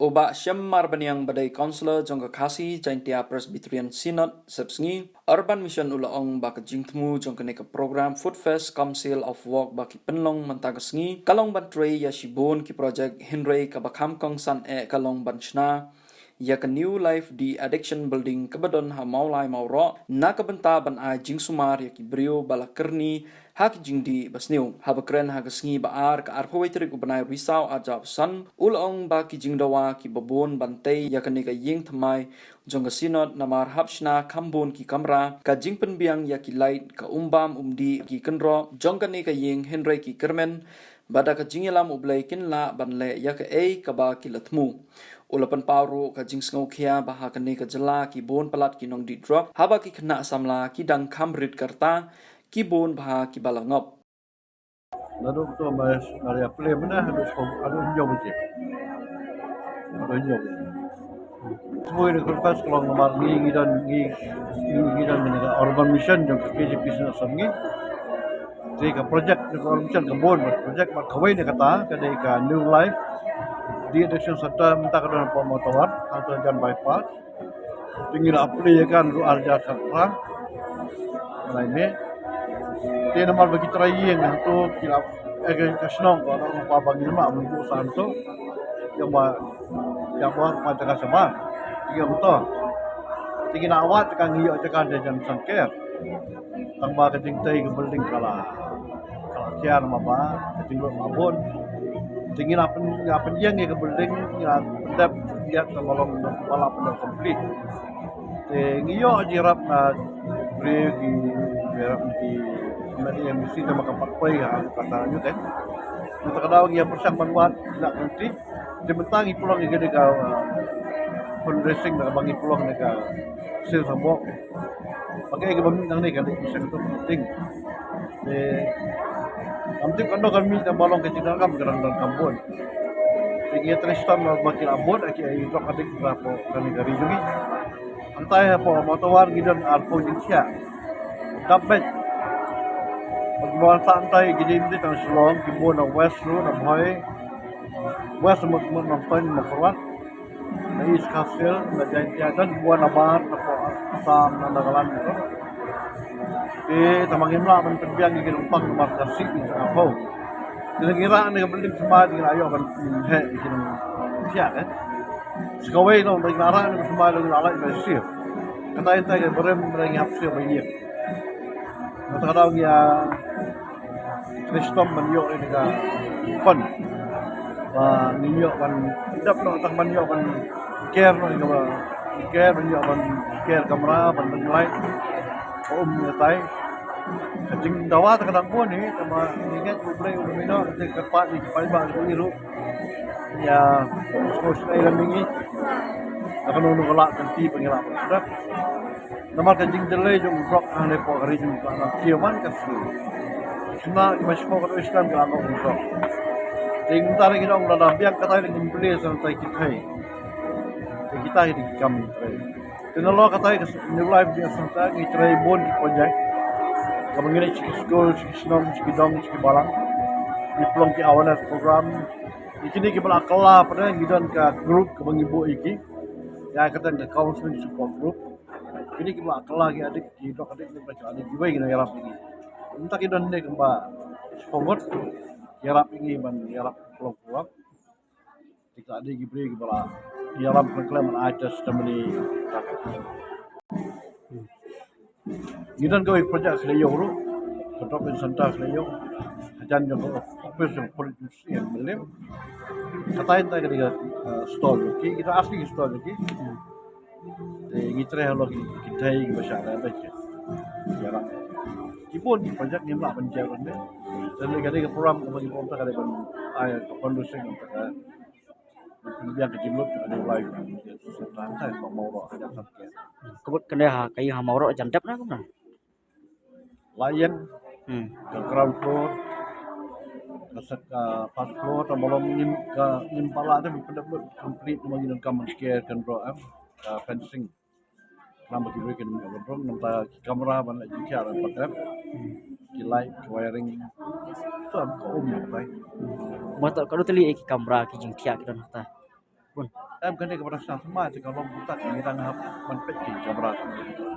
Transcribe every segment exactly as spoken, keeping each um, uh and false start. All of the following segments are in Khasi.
U Bah Shem Marbaniang ba dei Councillor jong ka Khasi Jaintia Presbyterian Synod Sepsngi Urban Mission u la ong ba ka jingthmu jong kane ka program Food Fest cum Sale of Wok ba ki pynlong mynta ka sngi ka long ban trei ïa shibun ki project, hynrei kaba kham kongsan eh ka long ban shna ïa ka New Life De-Addiction Building kaba don ha Mawlai Mawroh na ka bynta ban ai jingsumar ïa ki briew ba la kyrni ha ki jingdih ba sniew. Haba kren ha ka sngi ba ar, ka arphew wei tarik u bnai Risaw arhajar arphew san, u la ong ba ki jingdawa kiba bun ban tei ïa kane ka ïing thymmai jong ka Synod namar hap shna kham bun ki kamra, ka jingpynbiang ïa ki light, ka um bam um dih, ki kynroh jong kane ka ïing, hynrei ki kyrmen ba da ka jingïalam U Blei kin lah ban leh ïa kaei kaba ki la thmu. U la pynpaw ruh ka jingsngewkhia ba ha kane ka jylla ki bun palat ki nongdih drok haba ki khynnah samla ki dang kham rit ka rta, ki bun bha kiba la ngop. Naduh to ba Maria Play mana haduh song haduh hynñiew baje. Haduh hynñiew baje. Semua ini kertas kalau ngemar ngi ngi don ngi ngi ngi don ngi urban mission jong K J P Synod Sepsngi. Te ka project jong ka urban mission ka bun bad project bad kawei na kata ka dei ka New Life De-Addiction Center mynta ka don hapoh Mawtawar, hangta jan bypass. Te ngi la apply ïa kan ruh arhajar khatphra. Lai me. Te namar ba ki trai ïing hangto ki la, eh, ka shnong ka la ong ba ngi mah mynta sa hangto. Ïa ba ïa ba pa jaka saba. Ïa ba to. Te ngi la wad jaka ngi ïoh jaka de jan san ker. Tang ba ka jingtei ka building ka la ka la kiar ma ba ka jinglut ma bun. Te ngi la pyn ngi la pynïeng ïa ka building, ngi la pyndep ïa ka ba long ba la pynlong complete. Te ngi ïoh jingïarap na briew ki ïarap ki M L A M D C te ma ka pat poi ha kata ngi te. Ngi ta ka daw ngi ïa pyrshang ban wad ïa ka ti. Te mynta ngi pynlong ïa ka dei ka, uh, fundraising na ka ba ngi pynlong ïa ka sales of work. Ba kaei kaba mih nangne ka dei ka seng tu penting. Te ngam tip kano ka mih tang ba long ka jingdonkam ka dang donkam bun. Te ngi trei stam na ba ki la bun, aki ai drok adik ba hapoh kane ka ri jong ngi. Hangtai hapoh Mawtawar ngi don arphew jingthiah. Dap beit. Ba ki wan sa hangtai ki dei tang Shillong, ki bun na West ruh, na Bhoi. West mut mut na Pyn, na Kharwat. Na East Khasi Hills, na Jaintia, don ki wan na bar, na poh Assam, na Nagaland, na. Te tang ba ngim lah ban pynbiang ïa ki nongpang namar ka sih ïa ka phew. Te ngi rah ne ka building thymmai te ngi la ïoh ban heh ïa ki nongthiah, eh. Sa kawei nong, te ngi la rah ne ka thymmai te ngi la lait ban siew. Kata ïa ka barim ba ngi hap siew ba ïa. Kata ka daw ngi ïa Kristom ban ïoh ïa ka fund. Ba ngin ïoh ban dap noh tang ban ïoh ban care noh ïa ka ba care ban ïoh ban care kamra ban ban light. Ka um ïa tai. Ka jingdawa ta ka dang bun hi, kaba ngi ngeit U Blei u mino ka jingkyrpad ïa ki paidbah ki ruh. Ïa sngewsih ïa la mingi. Ka kano kano ka lah ka ti ba ngi lah ban dap. Namar ka jingdelay jong u drok hangne hapoh ka ri jong ngi ka nang kiew man ka sniew. Khynnah kiba shipor ka Islam ki la ngop u drok. Te mynta ngi dang la da biang katai ngi plie sa tai ki thai. Te kita hi ki kam ngi trei. Te nalor katai ka New Life De-Addiction Center ngi trei bun ki project. Kaba ngi leit sha ki skul, sha ki shnong, sha ki dong, sha ki balang. Ngi pynlong ki awareness program. Ïa kine kiba la kylla pat ngi don ka group kaba ngi buh ïa ki. Ïa kata ka counseling support group. Kine kiba la kylla ki adik, ki drok adik, ki adik kiwei ki nang ïarap ïa ngi. Mynta ki don ne kumba shiphew ngut ïarap ïa ngi ban ïarap pynlong program. Te ki la dei ki briew kiba la ïalam khlem khlem ban ai testimony. Ngi don kawei project Khlieh Ïew ruh, ka drop in center Khlieh Ïew. Hajan jong ka office jong Police Station Mylliem. Katai tai ka dei ka, eh, stall ki, kita asli ki stall ki. Te ngi trei halor ki, ki thei kiba shah da beit ki. Ïarap. Ki bun ki project ngim lah ban jia ban dei. Te ka dei ka program kaba ngi pom ta ka dei ban ai ka fundraising ka. Pynbiang ka jinglut ka dei lai ka. Ka bot kane ha ka ïing ha Mawroh jan dep na kumno? Laien. Hmm. Ka ground floor. Ka sek ka first floor ta malom ngim ka ngim pala te pynda complete ma ngin kam care kan bro em. Ka fencing. Namar ki briew kin ïoh ban rung, namar ki kamra ban leh jingthiah ban pat dep. Ki light, ki wiring. Sab ka um na ka bai. Mata ka dei tali ki kamra ki jingthiah ki don hata. Bun. Em kane ka bynta sna sma te ka long kumta, ngi dang hap ban peit ki kamra.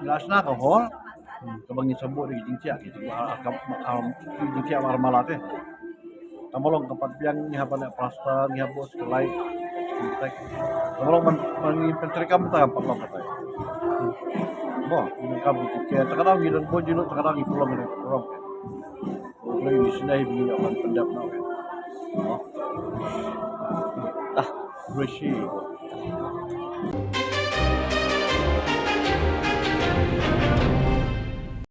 Ngi la sna ka hall kaba ngi sambut da ki jingthiah, ki jingthiah, ah, kam, ah, ki jingthiah ba armala te. Tang ba long ka pat biang ngi hap ban plaster, ngi hap bus kelai. Tang ba long ban, ban ngi pyntreikam ta ka pat long kata. Mo, ngi kam ki jingthiah, ta ka dang ngi dang bun jinglut, ta ka dang ngi pulong, ngi pulong. Hopefully ngi sngewbha ban pyndep noh. Mo. Ah, Rishi.